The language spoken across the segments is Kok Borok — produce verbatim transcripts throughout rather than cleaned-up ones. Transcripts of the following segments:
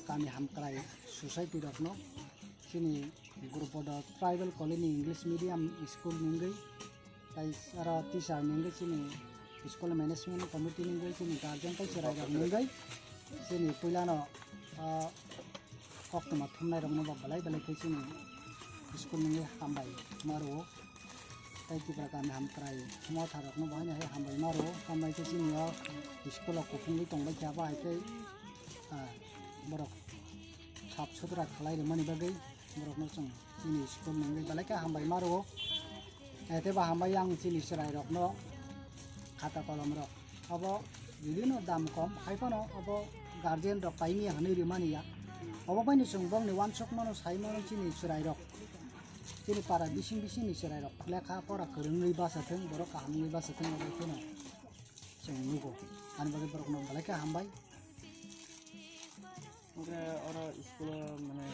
Kami hamkrai society rokno chini Gurupodo Tribal Colony English Medium School ni wngwi, tai aro teacher ni wngwi chini school management committee ni wngwi chini guardian tai chwrai rok ni wngwi chini puilano, ah, koktwma thumnai rokno bo belai belai khe chini school ni wngwi hambai ma rwo. Tai Tipra kami hamkrai motha rokno bo haino hai hambai ma rwo, tambai khe chini o school o kuphungwi tongbai khe abo hai khe, ah, borok sap sutra khalai rwmani bagwi borokno chwng chini school ni wngwi belai khe hambai ma rwo. Eh, tei bo hambai yang chini chwrai rokno khata kolom rok obo bibino dam kom hai phano obo guardian rok paimia hwnwi rwmani ya. Obo baino chwng bongni uansukmano saimano chini chwrai rok. Chini para bising bising ni chwrai rok lekha pora kwrwngwi bacha thwng, borok kaham wngwi bacha thwng, abo kheno chwng nugo. Ani bagwi borok no belai khe hambai. Hwnkhe oro school o mane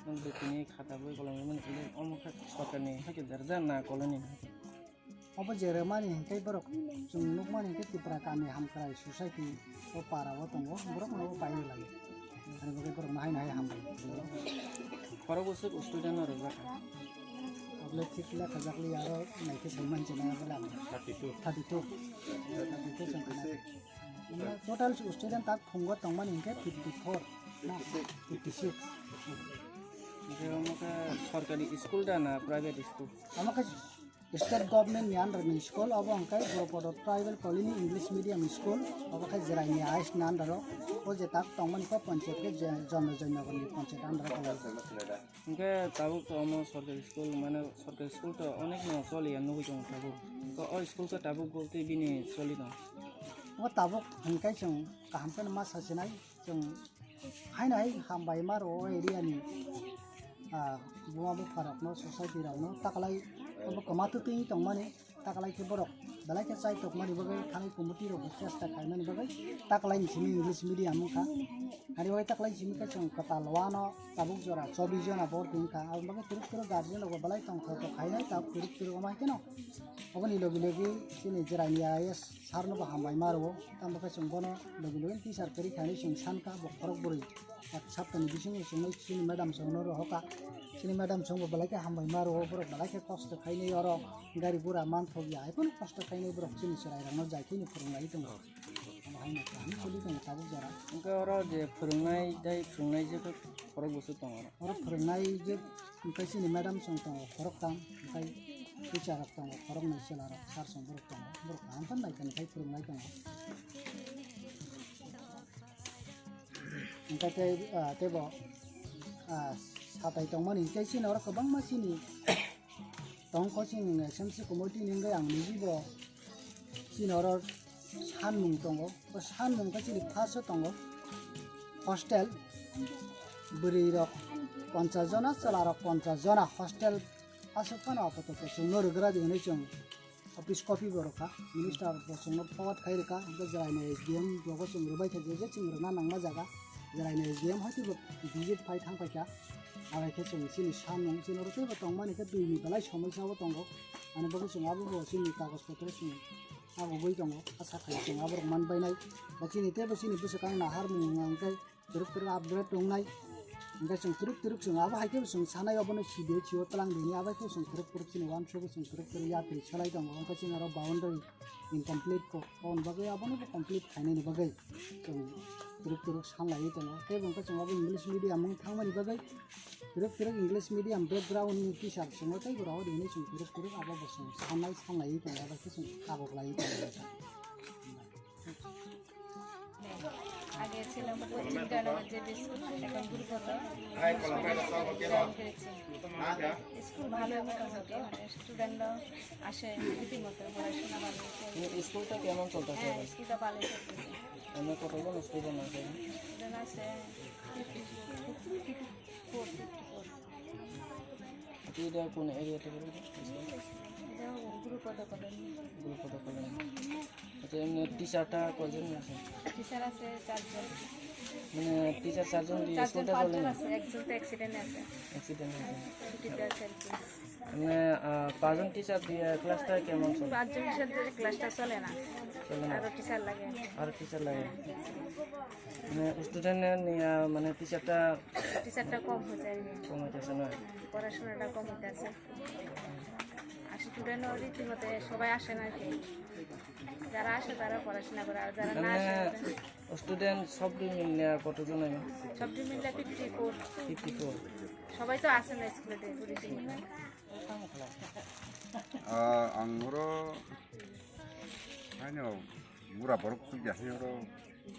nwng bwtwini khata boi kolom rwmani khe omo khe sorkar ni hai khe derja na colony ni hai khe? Obo je rwmani hinkhe borok chwng nukmani hinkhe Tipra kami hamkrai society o para o tongo, borok no pai rwlai. Ani bagwi borok no haino hai hambai. Khorok bwswk student no rwjak kha? Abole thik le khajak li aro naikhe sai manchina abole ang. Thirty two. Thirty two. Thirty two chwng khna. Total student tak phungo tongmani hinkhe fifty four na fifty six. Hinkhe omo khe sorkari school da na private school? Omo khe State government ni under ni school, obo hwnkhe Gurupodo Tribal Colony English Medium School, obo khe Jeraini I S ni under o, o je tak tongmani kok panchayat khe je Jonno Joynagar ni panchayat under o. Hwnkhe tabuk to omo sorkari school, mane sorkari school to onek no choli ya nugui tongo tabuk. To o school khe tabuk bo tei bini choli tong. O tabuk hwnkhe chwng kaham khe ma sasinai. Chwng haino hai hambai ma rwo o area ni, ah, buma bupha rokno, society rokno taklai obo kwma twtwi tongmani taklai khe borok belai khe chai tokmani bagwi thani committee rok chesta khaimani bagwi taklai ni simi English medium wngkha. Ani bagwi taklai simi khe chwng kwtal wano tabuk jora chobbish jona borok wngkha, aboni bagwi twrwk twrwk guardian rok bo belai tongthok khainai tabuk twrwk twrwk omo hai kheno oboni logi logi chini Jeraini I S sir no bo hambai ma rwo, tamo khe chwng bono logi logi teacher kwrwi kha hinwi chwng san kha, bo khorok bwrwi ek saptani bisingo chwngno chini madam chwngno rohor kha. Chini madam chwng bo belai khe hambai ma rwo, borok belai khe kosto khainwi oro gari gura manthok ya, hai phano kosto khainwi borok chini chwrai rokno jai kheno phwrwng lai tongo. Omo hai no kaham choli tongo tabuk jora. Hwnkhe oro je phwrwngnai tei phwrwngnai je khe khorok bwswk tongo oro. Oro phwrwngnai je hwnkhe chini madam chwng tongo khoroktham, hwnkhe teacher rok tongo khoroknwi, chwla rok sir chwng borok tongo, borok kaham khe nai khe phwrwngnai tongo. Hwnkhe tei, ah, teibo, ah, satai tongmani hwnkhe chini oro kwbangma chini tongkho chini S M C committee ni wngwi ang niji bo chini oro sanmung tongo. O sanmung khe chini first o tongo hostel, bwrwi rok ponchas jona, chwla rok ponchas jona hostel. Aswk phano apatot chwngno rwgra di hwnwi chwng office copy bo rwkha, minister bo chwngno forward khai rwkha, hwnkhe Jeraini S D M rogo chwng rwbai kha, je je chwng rwna nangma jaga Jeraini S D M hoi teibo visit phai thang paikha. Abai khe chwng chini sanmung chini oro teibo tongmani khe twi ni belai somoisa bo tongo, ani bagwi chwng abo bo chini kagoj potro chwng agogwi tongo, asa khai chwng aborok man bainai. Ba chini teibo chini bwswkang naharmung wngkha hwnkhe twrwk twrwk upgrade wngnai. Hwnkhe chwng twrwk twrwk chwng abo hai khe chwng sanai obono C D H O tlang dini, abo hai khe chwng twrwk twrwk chini uansukgo chwng twrwk twrwk yapri selai tongo, hwnkhe chini oro boundary incomplete kok, aboni bagwi abono bo complete khainani bagwi chwng twrwk twrwk sanlaiwi tongo. Tei bo hwnkhe chwng abo English medium wng thangmani bagwi twrwk twrwk English medium background ni teacher chwngno tei borok abo hinwi chwng twrwk twrwk abo bo chwng sanai sanlaiwi tongo, abo khe chwng kagok laiwi tongo. আগে ছিলাম পশ্চিম Joynagar JP school, এখন গুরুপদ। স্কুল ভালো মোটামুটি, মানে স্টুডেন্টরাও আসে রীতিমতো, পড়াশোনা ভালো চলে। মানে স্কুলটা কেমন চলতেছে হ্যাঁ, এখন? স্কুলটা ভালো চলতেছে। এমনি কতজন স্টুডেন্ট আছে? স্টুডেন্ট আছে ফিফটি ফোর, ফিফটি ফোর। আচ্ছা, এটা কোন এরিয়া থেকে বলছো? এটা গুরুপদ কলোনি। গুরুপদ কলোনি। আচ্ছা, এমনি টিচারটা কয়জন আছে? টিচার আছে চারজন। মানে টিচার চারজন দিয়ে চারজন, স্কুলটা পাঁচজন চলে না? আছে, একজন তো অ্যাক্সিডেন্টে আছে। অ্যাক্সিডেন্ট হয়েছে। ছুটিতে আছে আর কি। মানে, আহ, পাঁচজন টিচার দিয়ে ক্লাসটা কেমন চলে? পাঁচজন টিচার দিয়ে ক্লাসটা চলে না। চলে না? আরো টিচার লাগে। আরো টিচার লাগে। মানে, স্টুডেন্ট নিয়ে, মানে, টিচারটা টিচারটা কম হয়ে যায়। কম হইতেছে না? পড়াশোনাটা কম হইতেছে। আর স্টুডেন্টও রীতিমতো সবাই আসে না আর কি। যারা আসে তারা পড়াশোনা করে, আর যারা না মানে, আসে, স্টুডেন্ট সব মিলিয়ে কতজন হয়? সব মিলিয়ে ফিফটি ফোর। Fifty four. সবাই তো আসে না স্কুলে, পুরো team. Ah, ang oro haino mura borok chukya hai oro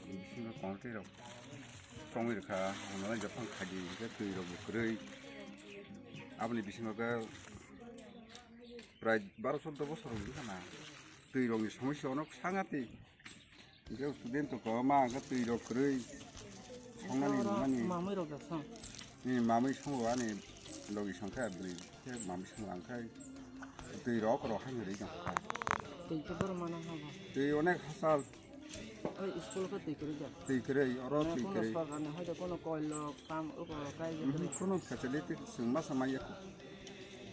bisingo tongtwi rok tongwi rwkha, ang nalai jokhon khaidi hwnkhe twi rok bo kwrwi. Aboni bisingo khe prai baro choddo bosor wngkha na, twi rokni somosya ono sangatik. Hwnkhe student to kwbangma hwnkhe twi rok kwrwi songnani nungmani. Mamwi rok da song. Ni mamwi songo ani logi songkha bwrwi khe mamwi songo ang khai twi rok rok hai rwi jang. Twi khe boro mana habo. Twi onek hachal. Oi school khe twi kwrwi da. Twi kwrwi oro twi kwrwi. Sorkar ni hoide kono koil rok kam uko kai je. Kono facility chwng masa manya ko.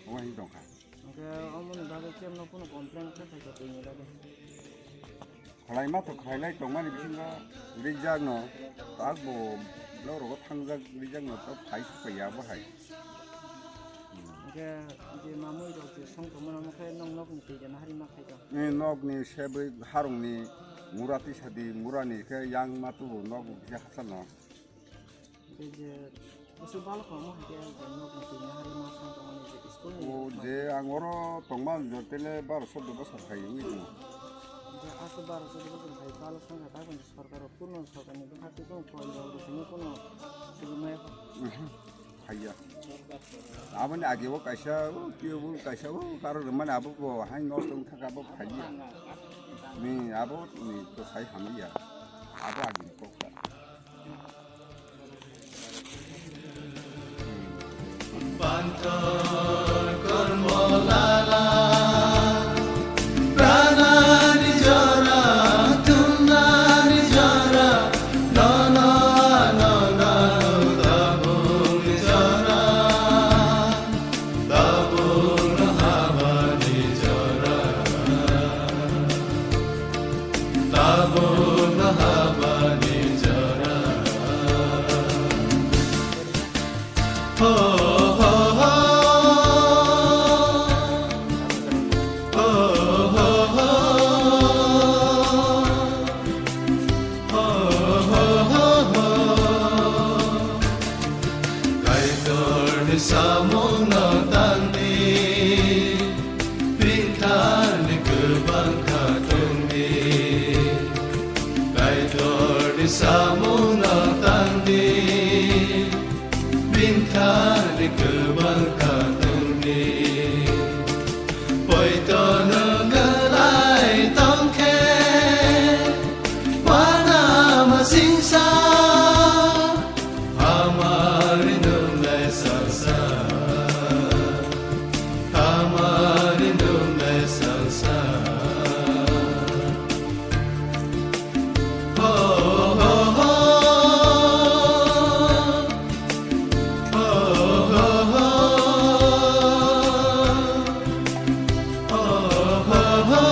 Omo hin dongkha. Hwnkhe omoni bagwi kemno phano complain khe phaikha twini bagwi. Khwlaima to khwlailai tongmani bisingo rijak no, tak bo block rogo thangjak rijak no to phai sukha ya bo hai. Hwnkhe je mamwi rok je song tongmani omo khe nwng nokni twi gana hari ma khai tong. Ni nokni sebwi harungni mura tisa di murani khe yang ma tubu nok bo kisa hachal no. Tei je bwswk balo khlamo hai khe je nokni twi nahari ma song tongmani je school ni. O je ang oro tongma jotele baro soddo bosor hai wngwi tongo. Je aswk baro soddo bosor hai balo song kha, taboni sorkar o, kurno sorkar ni bwkha twi kuno koi rok rwchapnai kuno sugwi maya kho. Haiya. Aboni age o kaisa, o twibo kaisa, o karo rwmani abo bo hai nosto wngkha khe abo phaiya. Ni abo ni to sai hamliya. Abo agini kok ta. Tabuk habani jora. Ho, ho, ho. Ho, ho, ho. Ho, ho, ho, ho. Kaitorni samungno tangdi, bini thani kwbang kha tongdi. Kaitorni samungno tangdi, bini thani kwbang kha tongdi. Poito nwng kwlai tongkhe, uanama singsa, hamari nungnai salsa, hamari nungnai salsa. Ho, ho, ho. Ho, ho, ho. Ho, ho, ho,